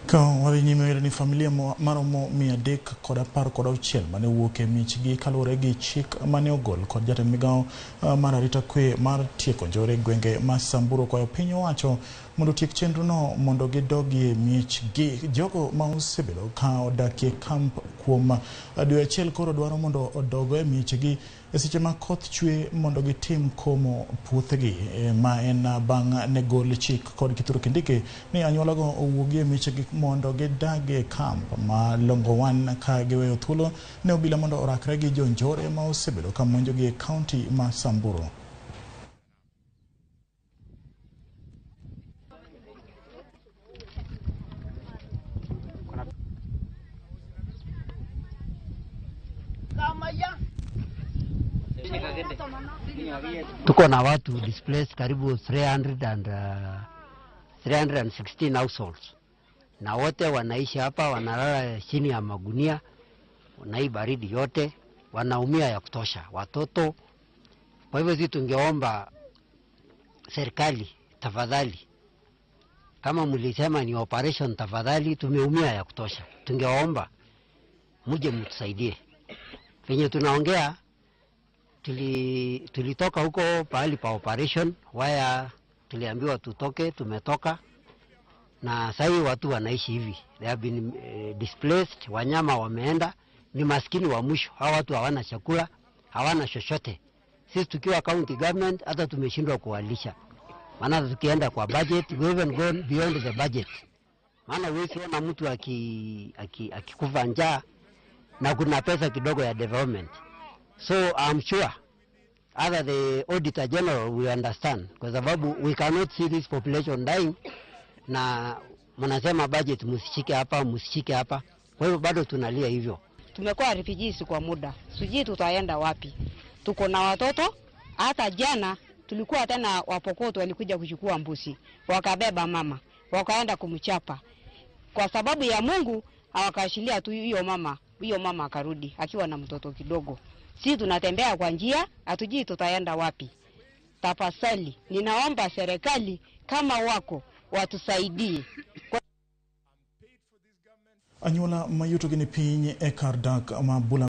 Ka wadhi nyime yudo ni familia maromo 316 mane owuok e miechgi kaluwore gi chik mane ogol kod jatend migawo mar arita kwe mar tieko njore e gwenge ma Samburu okwayo piny owacho mondo otiek chenrono mondo gidogie miechgi. Jogo ma osebedo ka odakie kamp kuom dwe achiel koro dwaro mondo odog e miechgi e seche ma koth chwe mondo gitim komo puothegi ma en bang' ne gol chik kod Kithure Kindiki ni anyuolago owuogi e miechegi mondo gidag e kamp ma Longowan ka giweyo thuolo ne obila mondo orakre gi jonjore ma osebedo ka monjogi e kaunti ma Samburu. Tuko na watu displaced karibu 300 and, 316 households na wote wanaishi hapa, wanalala chini ya magunia na hii baridi yote, wanaumia ya kutosha watoto. Kwa hivyo sisi tungeomba serikali, tafadhali, kama mlisema ni operation, tafadhali, tumeumia ya kutosha. Tungeomba muje mtusaidie. Venye tunaongea tulitoka huko pahali pa operation waya, tuliambiwa tutoke, tumetoka na sasa watu wanaishi hivi, they have been displaced, wanyama wameenda, ni maskini wa mwisho. Hawa watu hawana chakula, hawana chochote. Sisi tukiwa county government hata tumeshindwa kuwalisha, maana tukienda kwa budget, we even go beyond the budget, maana huwezi ona mtu akikufa njaa na kuna pesa kidogo ya development. So I'm sure either the auditor general will understand, kwa sababu we cannot see this population dying na mnasema budget msishike hapa, msishike hapa. Kwa hivyo bado tunalia hivyo. Tumekuwa refugees kwa muda, sijui tutaenda wapi. Tuko na watoto, hata jana tulikuwa tena Wapokoto walikuja kuchukua mbuzi, wakabeba mama, wakaenda kumchapa. Kwa sababu ya Mungu hawakaashilia tu hiyo mama, hiyo mama akarudi akiwa na mtoto kidogo. Sisi tunatembea kwa njia, hatujui tutaenda wapi. Tafadhali ninaomba serikali kama wako watusaidie. Anyuola mayutogi ni piny e kar dak ma Bula.